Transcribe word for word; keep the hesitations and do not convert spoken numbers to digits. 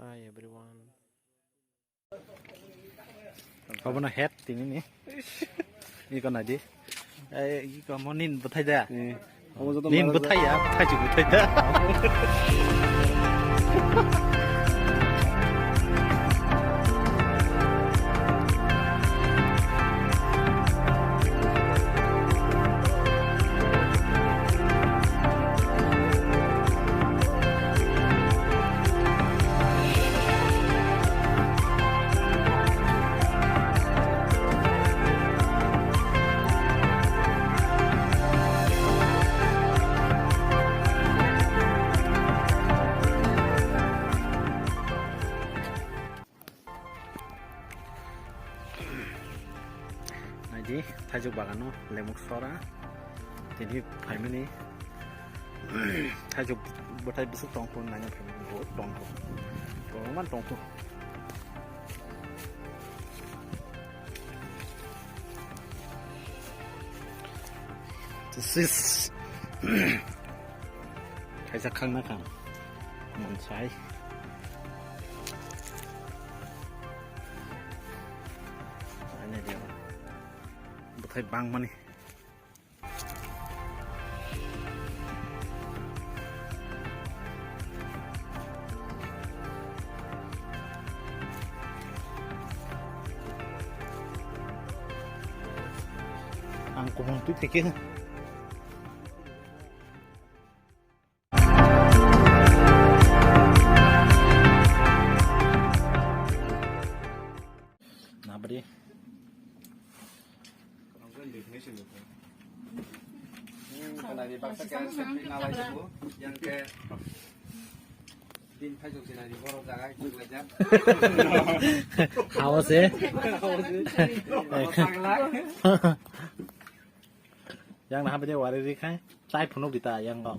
Hi everyone. Obono head tini ni. Iko nadi. Eh, iko mo nin bwthai da. Eh, obo joto nin mara bwthai ya, bwthai chu bwthai da. Naidi, thaijwk bagano lemuk sora. Tini phaimani thaijwk bwthai bwswk tongkhu, naina phaimani bo tongkhu. Kwbangma tongkhu. This is Kaisa khangna khang. Mansai. Ani dia. Bwthai bangmani. Ang kumun tu tike. Nabri. Yang ke din phaijok jina di borok jaga itu belajar. Hawa se. Yang nah bede wari ri khai. Chai phunuk dita yang kok.